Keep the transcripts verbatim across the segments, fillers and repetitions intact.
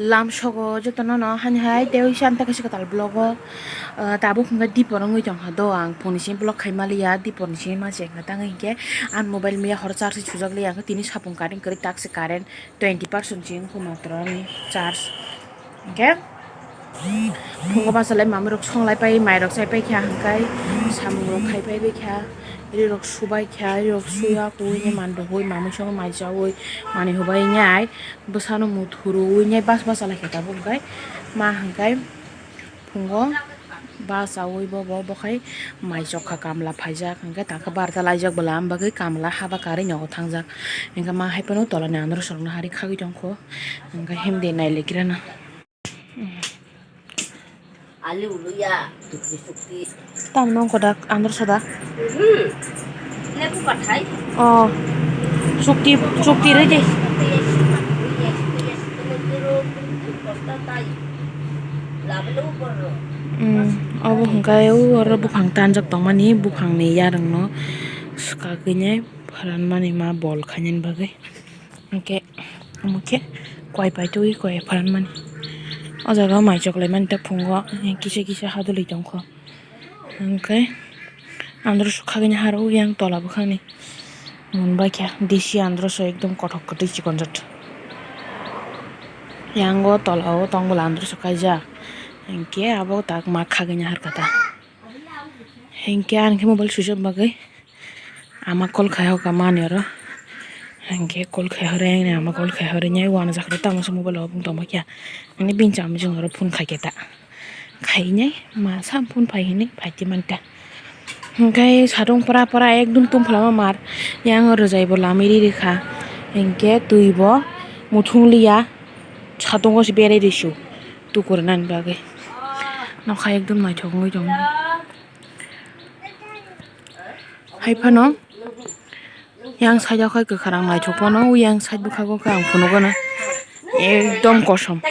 Lamsogo jotono no hani hai tei oisa ang tei kaisa kwtal vlog o, ah, tabuk hwnkhe dipor wngwi tongkha do, ang phone ni simi vlog khai maliya, dipor ni simi ma chengkha tangwi hinkhe ang mobile miya horo charge sujak liya, ang tini sapung current kwrwi tak se current twenty percent se wngkha matro ani charge. Hinkhe phungo bachalai mamwi rok songlai pai, mai rok chai pai kha, hwnkhe samung rok khai pai bai kha, ri rok subai kha, ri rok suya kuwi ni mandugwi mamwi songwi mai chaui manwi hubai nai. Bwsano muthuru wngnai bas bas chalai khe tabuk hwnkhe ma hwnkhe phungo bachaui bo bo bokhai mai chokha kamla phaijak hwnkhe takhe barta laijak bwla am bagwi kamla haba karwi nogo thangjak hwnkhe ma hai phano tolani andro sorokno hari khagwi tongkho hwnkhe himdi nailikirana. Alu uluya, tukti sukti. Tam nong kodak andro soda. Hmm. Lebu kathai. Oh. Sukti, sukti rede. Hmm. Obo hwnkhe o oro buphang tanjak tongmani, buphangni yarwngno swkagwinai pharanmani ma bol khainani bagwi. Hwnkhe, omo khe koi paitwi koi pharanmani. O jaga o mai choklaimani tei phungo kisa kisa hadulwi tongkho. Hwnkhe androso khagini haro yang tola bwkhakni mun baikha desi androso ekdom kothok kwtwi chikonjak. Yang o tola o tong bwla androso kaijak. Hwnkhe abo tak ma khagini harkha ta. Hwnkhe ang khe mobile swijak bagwi. Ama call khai hoka mani oro. Hwnkhe call khai hore, ani ama call khai hore, nai uanajakhe tamo se mobile o bung tongma khe. Ani bini cham jung oro phone khai khe ta. Khainai ma sam phone phai hinwi phai twi man ta. Hwnkhe satung pora pora ekdum tum phlama mar. Yang rwjai bo lamwi ri rikha. Hwnkhe twi bo muthung liya. Satung o se berai risu. Tukur nani bagwi. Nokha ekdum naithok wngwi tongo. Hai phano yang side o khai kwkhwrang naithok phano, yang side bwkhago khe ang phunukgwno ekdom kosom.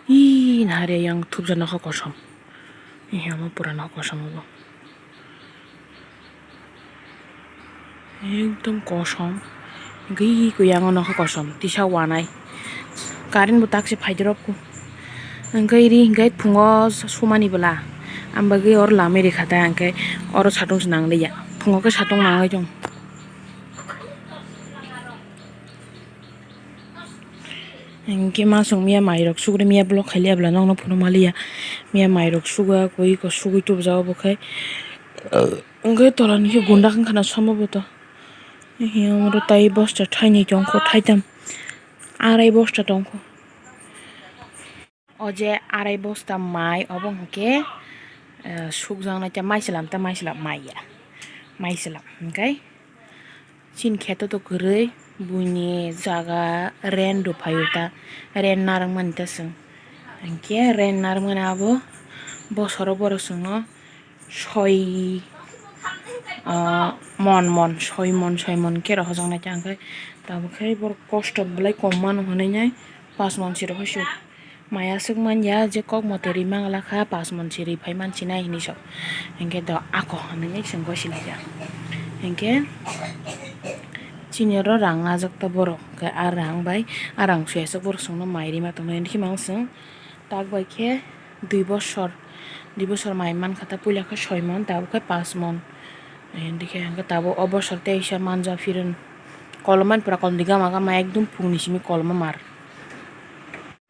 Ih, nahare yang thupjak nokha kosom. Ih, omo pura nokha kosom obo. Ekdom kosom. Gwi gwi yang o nokha kosom. Tisa wanai. Current bo tak se phaidorop ko. Hwnkhe ri hwnkhe phungo sumani bwla. Ang bagwi oro lamwi rikha ta hwnkhe oro satung se nang liya. Phungo khe satung nangwi tong. Hwnkhe ma chwng miya mairok sugri miya block khailiya bwla nokno phunukma liya. Miya mairok suga koi ko sugwi tubujao bo khai. Hwnkhe tolani khe gundak wngkha na somo bo to. Hiya oro tai bosta thainwi tongkho thaitam. Arai bosta tongkho. O je arai bosta mai obo hwnkhe, eh, sukjaknai tei maiselam tei maiselam maiya. Maiselam hwnkhe chini kheto to kwrwi buini jaga rent rw phaio ta, rent narwkmani ta chwng. Hwnkhe rent narwkmani abo bosoro borok chwngno soi, ah, mon mon, soi mon, soi mon khe rohorjaknai ta hwnkhe tabuk khe borok kosto belai kom mano hwnwi nai pas mon se rohor sio. Mai aswk man ya je kok mote ri mang la kha, pas mon se ri phai man sinai hinwi sok. Hinkhe do ako hwnwi chwng goi si laijak. Hinkhe chini oro rang najak ta borok, hinkhe a rang bai a rang sui aswk borok chwngno mai rima tongnai hinkhe mang chwng tak bai khe dui bosor, dui bosor mai man kha ta puila khe soi mon, tabuk khe pas mon. Hinkhe hinkhe tabuk o bosor teisa manja phiron kolom man pura kolom di gama gama ekdum phung ni simi kolom mar.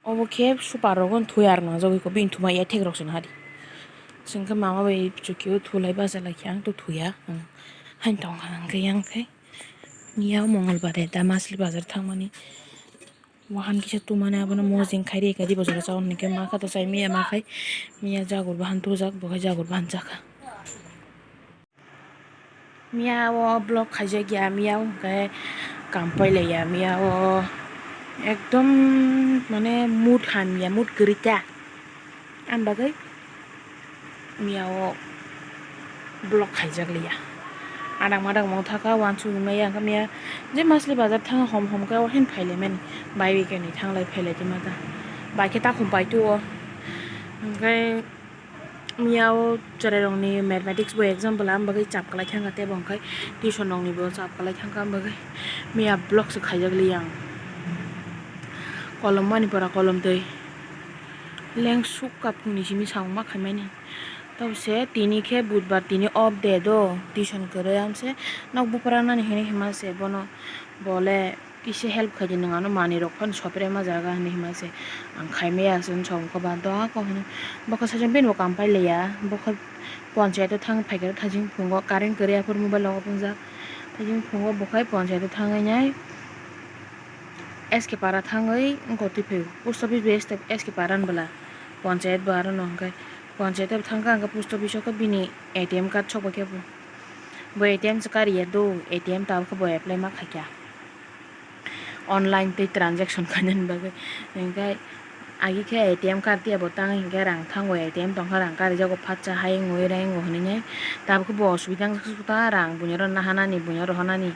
Obo khe super rogo thwi ar nang jagwi ko bini thuma ya thek rok se nahadi. Chwng khe mama bai chukio thulai bacha lai khe ang to thuya. Ang hain tong kha ang khe yang khe. Miya o mongol bare da masli bazar thangmani. Wahan kisa tumani abono mojing khai ri kadi bojor chao hwnkhe ma kha to chai miya ma khai. Miya jagur bahan tujak bo khai jagur bahan chakha. Miya o vlog khaijak ya, miya o hwnkhe kam pailai ya, miya o ekdom mane mood hamya, mood kwrwi ta. Ang bagwi miya o vlog khaijak liya. Adang madang mong thaka wansuk maya, hwnkhe miya je masli bazar thang hom hom khe o hin phailaimani, bai weekend ni thanglai phailai tongma ta. Bai khe takhum pai tu o, hwnkhe. Miya o chwrairokni mathematics bo exam bwla, ang bagwi chap kwlai thangkha, tei bo hwnkhai tuition rokni bo chap kwlai thangkha, ang bagwi miya vlog se khaijak li ang. Kolom mani pora kolom twi lengsuk kha phungni simi samung ma khaimani. Tamo se tini khe budbar, tini off day do, tuition kwrwi, amse nok buphra nani hinwi hima se bono bole. Kisa help khaidi, nwng ano manwi rok phano sopre ma jaga hinwi hima se ang khai maya se, nwng song kha ba doa kok hinwi. Bokha sajak bini bo kam pai laiya, bokha ponchayat o thang phaikhe thajing phungo current kwrwi, aphuru mobile rok tongjak. Thajing phungo bokhai ponchayat o thangwi nai S K para thangwi wngkha twi phaio, post office bai S K para ni bwla, ponchayat bo aro no hwnkhe ponchayat o thangkha, hwnkhe post office o khe bini A T M card sok bai khe bo, bo A T M se kariya do, A T M tabukhe bo apply ma khaikha. Online tei transaction khainani bagwi. Hinkhe agi khe A T M card tiya bo tang hinkhe rang thango, A T M tongkha rang karijago, phatsa hayung oi reng o hinwi nai. Tabukhe bo osubida wngkha, rang buino rw nahanani, buino rohornani.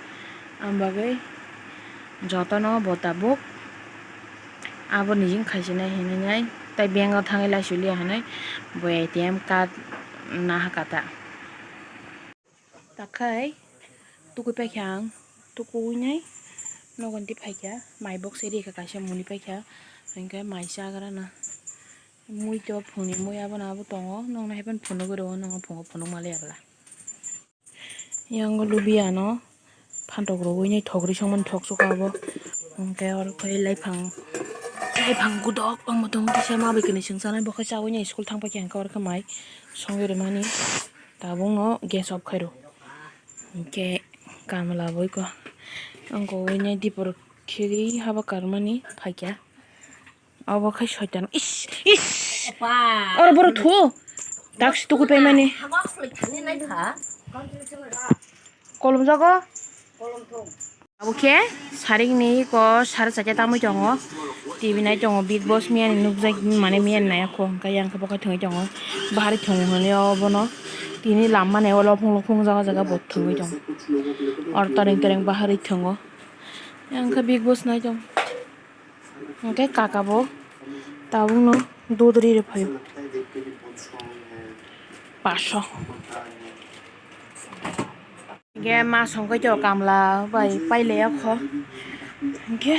Ang bagwi jotono bo tabuk abo nijing khaisinai hinwi nai. Tai bank o thangwi laisiliya hinwi bo A T M card nahakha ta. Takhai tukui paikha ang, tukuinai nogon twi phaikha, mai box se rikha kaisa muni paikha, hinkhe mai chagra na mui to phunukni mui abono abo tongo, nokno haiphano phunugwi rwo, nokno phungo phunukma liya bwla. Yang lubi ano phantok rwui nai thok ri songmani thok sukha abo, hinkhe oro khe laiphang, laiphang gudok wngma tongo kisa ma bai kwnwi chwng chanai, bo khe chaui nai school thang paikha, hinkhe oro khe mai songwi rwmani. Tabukno gas off khairo. Hinkhe kamla boiko. Ang kowui nai dipor khigwi haba karmani phaikha. Obo khai soitan. Is, is. Oro borok thu. Taksi tukui paimani. Kolom jago. Abo khe sarik ni ko sare chaita tamui tongo. T V nai tongo, Bigg Boss miya ni nukjak mane miya ni nai kho, hwnkhe yang khe bo khe thwngwi tongo. Bahari thwng hwnwi o bono tini lam mani o lophung lophung jaga jaga bo thwngwi tongo. Oro tareng tareng bahari thwngo. Yang khe Bigg Boss nai tongo. Hwnkhe kaka bo tabukno dudri rw phaio. Paso. Hwnkhe ma songkhe to kamla bai pailaiya kho. Hwnkhe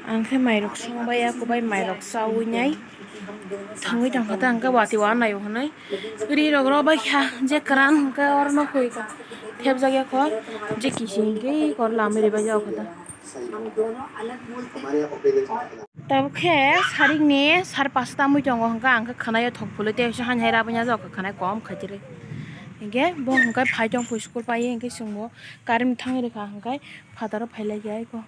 ang khe mairok songbai ya, kubai mairok chaui nai thangwi tongkha ta, hwnkhe watwi wanai o hwnwi ri rok rw bai kha, je kwran hwnkhe oro no koi kha thepjak ya kho, je kisi hwnkhe kor lamwi rwbai ya kho ta. Tabuk khe sarik ni sar pasta mui tongo, hwnkhe ang khe khwnaio thok phulwi tei hai hai rabwi ya, jok khwnai kom khaitri. Hinkhe bo hwnkhe phai tong pui school pai, hinkhe chwngbo current thangwi rwkha, hwnkhe phataro phai lai ya eko.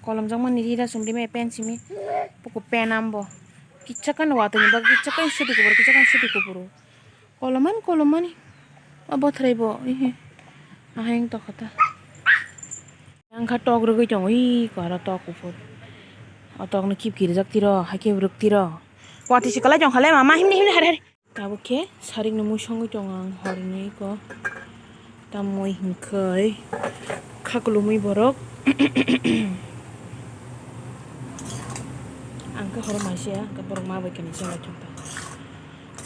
Kolomjakmani rira chumrimi pen simi, puku pen ambo. Kichakano watwi ni bagwi kichakano suti kubur, kichakano suti kubur. Kolomani, kolomani. O bothrai bo, ehe. Ahai wng tokha ta. Ang kha tok rwgwi tongo, ui, ko aro tok kuphur. O tok no kip kirijak tiro, hai khe rwk tiro. Watwi se kwlai tong kha le, mama, himni, himni, hari, hari. Tabuk khe sarik no mui songwi tongo ang horni ko. Tamoni hinkhai khaklumui borok. Ang khe horo maisa ya, ang khe borok ma bai kani chalai thangkha.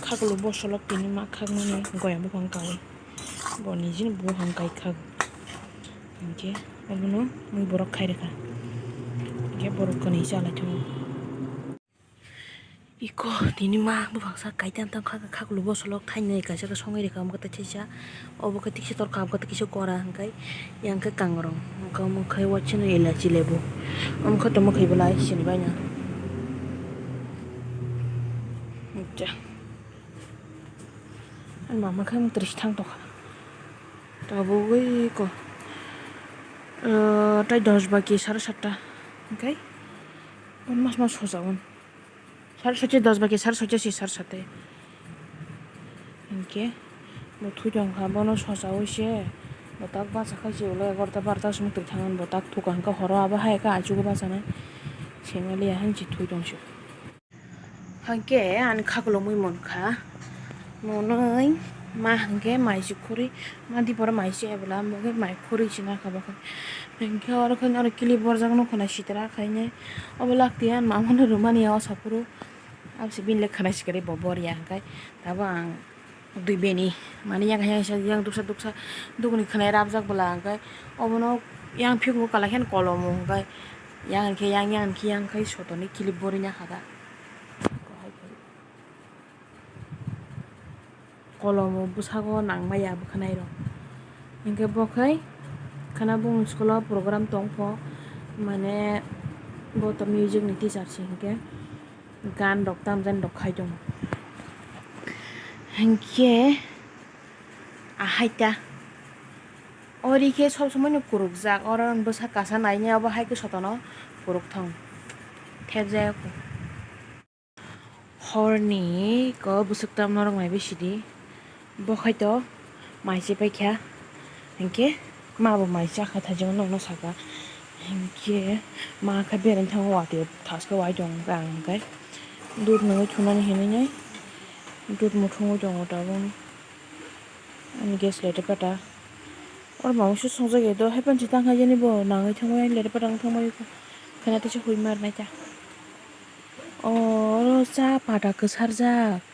Khaklu bosolok tini ma khakmani goya buphang kaui. Bo nijini buphang kai khak. Hinkhe obono mui borok khai rwkha. Hinkhe borok kani chalai thango. Iko tini ma buphang sa kaitam tam kha, khaklu bosolok thainwi kaisa khe songwi rwkha, omo khe tei theisa, obo khe tiksa torkha, obo khe tiksa kora, hwnkhe yang khe kangrong, hwnkhe omo khe waisano elachi lebu, omo khe tamo khe belai sini baina. Ani mama khe tris thang tokha. Tabuk ui ko, ah, tai dos baki sare satta, hwnkhe mas mas sojaun. Sare soiche dos baki sare soiche si sare satte. Hinkhe bo thwi tongkha, bono sojaui se bo tak bacha khai se ulo egarota barota song twi thangmani bo tak thuka, hwnkhe horo abo hai khe aichugo bachanai sengmaliya hinwi se thwi tongse. Hinkhe ani khaklumui mankha, mwnwi ma hinkhe mai se khurui, ma dipora mai se ebla, omo khe mai khurui se nakha bo khe. Hinkhe oro khe oro kilip borjak nukho nai sitra khainai, obo lak twi ani mama no rwmani o saphuru. Aboni bini le khwnai swkagwi bo bor ya hwnkhe tabuk ang dui bini mani yang yang yang duksa duksa dukni khwnai rabjak bwla hwnkhe obono yang phikgo kalai khe kolomo hwnkhe yang hwnkhe yang yang hwnkhe yang khai sotoni kilip borwi ya kha da. Kolomo bwsago nangmaya bwkhwnairok. Hinkhe bo khai khwna bumung school o program tongpho, mane bo to music ni teacher se hinkhe gan rok tamjani rok khai tongo. Hinkhe ahaita ori khe sob somoi no kwrwkjak, oro bwsa kasa nainai, obo hai khe sotono kwrwk thong thepjak. Horni ko bwswk tam norok naiwi sidi. Bo khaito mai se paikha. Hinkhe ma bo mai chakha thajima nokno saka. Hinkhe ma khe bereng thango watwi thaske wai tong khe ang hinkhe dudh nungwi thunani hinwi nai dudh muthungwi tongo tabuk ani gas lete pata. Oro mangso songjak ya do haiphano se tang hai jani bo nangwi thangbai lete pata wng thangbai khe na teisa hui mar nai ta. Oro cha pata kwsarjak.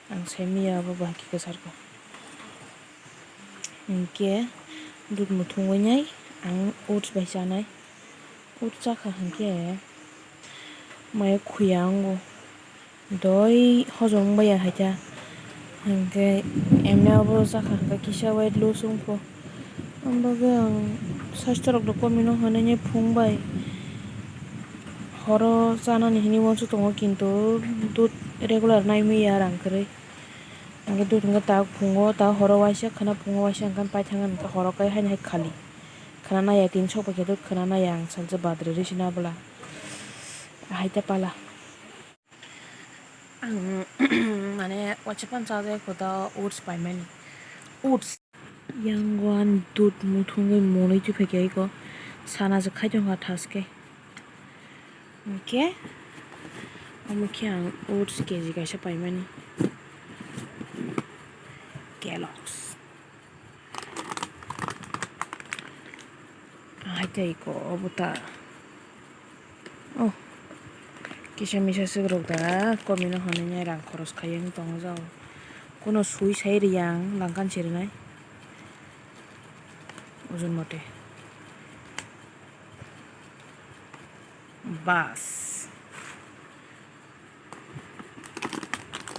Ang sai manya abo bahai khe kwsar kha. Hinkhe dudh muthungwi nai ang oats bai chanai. Oats chakha hinkhe maya khuya wngo. Doi hojom wngbai ya hai khe. Hinkhe emne abo chakha hinkhe kisa weight loss wngkho. Ang bagwi ang sasthorok do komino hinwi phung bai horo chanani hinwi uansuk tongo, kintu dudh regular nai manya rang kwrwi. Ang dudh wngkha ta phungo ta horo waisa khwna phungo waisa wngkha paithakgwi horo kai haino hai khali khwna naiya tini sokphaikhe dudh khwna naiya ang salsa badri risi na bwla hai ta pala. Ang mane waisa phano chajak eko ta oats paimani oats. Yango ani dudh muthungwi monwi twi phaikha eko sana se khai tongkha thaske. Hinkhe omo khe ang oats K G kaisa paimani Kellogg's. Hai tei ko obo ta. Oh. Kisa misa swk rok da komino hinwi rang khoros khai wng tongo jao. Kuno sui sai riyang langkan se rwnai. Ojon mote. Bas.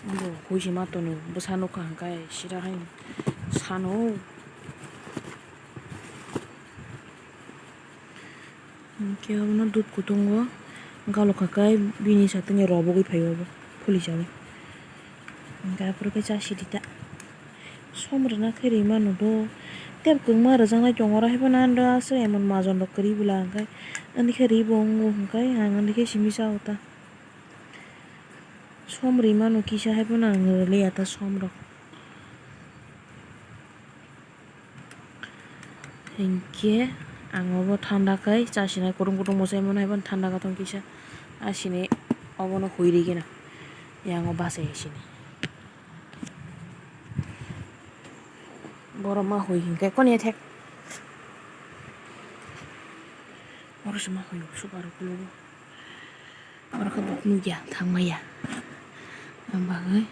Bo hui se ma tono bwsa nukha hwnkhe sida hai sano. Hinkhe obono dudh kutungo galokha khe bini satini robogwi phaibo bo phuli chawi. Hinkhe aphuru khe chasi di ta. Som rwna khe rwi mano do. Tei kwbangma rwjaknai tongo oro haiphano ando aswk emon majon rok kwrwi bwla hinkhe ani khe rwi bo wngo hinkhe ang ani khe simi cha o ta. Som rwi mano kisa haiphano ang rwliya ta som rok. Hinkhe ang obo thanda khai chasinai kutung kutung mwsai mano haiphano thanda kha tong kisa. Asini obono hui rikhe na yango bachai sini. Borok ma hui hinkhe koni thek. Oro se ma hui super kulugo. Oro khe bo nukya thangmaya. Ang bagwi.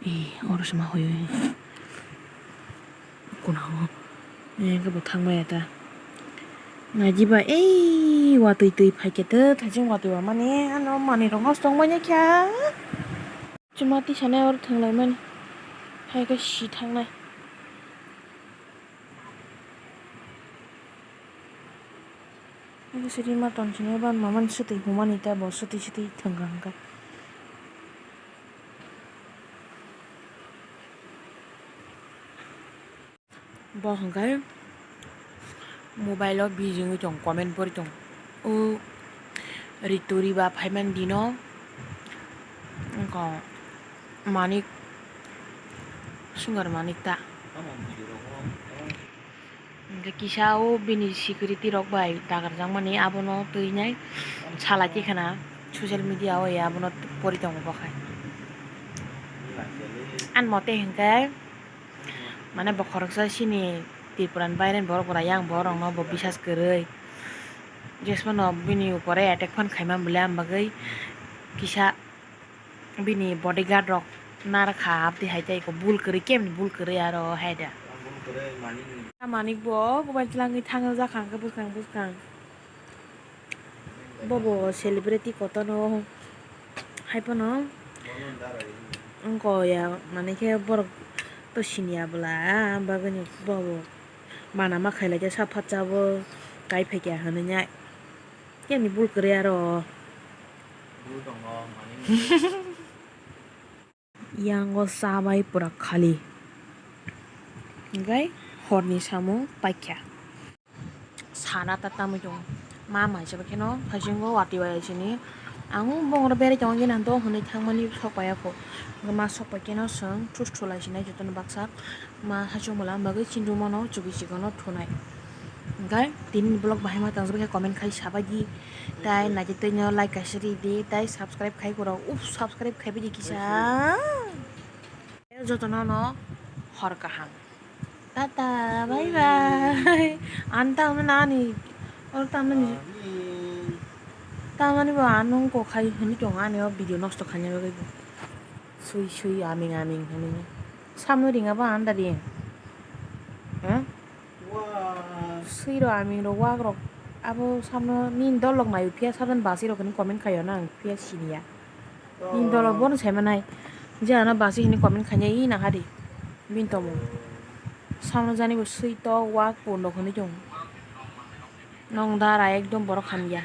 Ee, oro se ma hoyo. Kuna o. Ee, khe bo thangmaya ta. Naidi ba, ee, watwi twi phaikhe ta, thajin watwi ba mani, ano manwi rok nosto wngmani kha. Chuma tisa nai oro thwnglaimani. Hai khe si thangnai. Siri ma tonsini ban mamani swtwi humani ta bo swtwi swtwi thwngkha hwnkhe. Bo hwnkhe mobile o busy wngwi tong comment pori tong o ritu riba phaimani dino wngkha manik singer manik ta. Hingke kisa o bini security rok bai dagarjakmani abono twi nai salai tikhana social media o ya abono pori tongo bo khai. Ani mote hingke mane bo khoroksa chini Tripura ni baire ni borok bo rayang borok no bo bisas kwrwi. Jesmano bini upore attack phan khaima bwle, am bagwi kisa bini bodyguard rok narwkha, abdi hai tei eko bul kwrwi, kemni bul kwrwi aro hai da. Manik bo bubaini twlangwi thangna jakha hwnkhe bwskang bwskang. Bobo celebrity kotorno hai phano wngkha ya, manikhe borok to siniya bwla, ah, bagwino bobo mana ma khailai khe sak phatsa bo kai phaikha hinwi nai. Kemni bul kwrwi aro. Yango cha bai pura khali. Hwnkhe horni samung paikha. Sana ta tamwi tongo. Ma mai se kheno haisingo watwi bai sini. Ang bongor berai tongo gini do hwnwi thangmani sok paiya kho. Ma sok pai keno chwng thus thulai sinai jotono baksa. Ma haichung mala bagwi chinrwmano chugui chikon thunai. Hwnkhe tini vlog bahai ma tang comment khai sabai di. Tai naitwi twi no like kaisa ri di. Tai subscribe khai kuro. Uf, subscribe khai bidi kisa. Jotono no hor kaham. Tata, bye bye. Ani tamni nani. Or tamni. Tamani bo anung ko khai hwnwi tongo ani o video nosto khaina bagwi bo. Sui sui aming aming hwnwi. Samno ringa bo anda ri. Ha? Sui ro aming ro wak rok. Abo samno nini dol rok naio phiya sadan basi rok hwnwi comment khaio na ang phiya siniya. Nini dol rok bono sai manai. Je ano basi hwnwi comment khaina i nang hadi. Bini tomung. Samno jani bo sui tok wak pun rok hwnwi tongo. Nong dara ekdom borok hamya.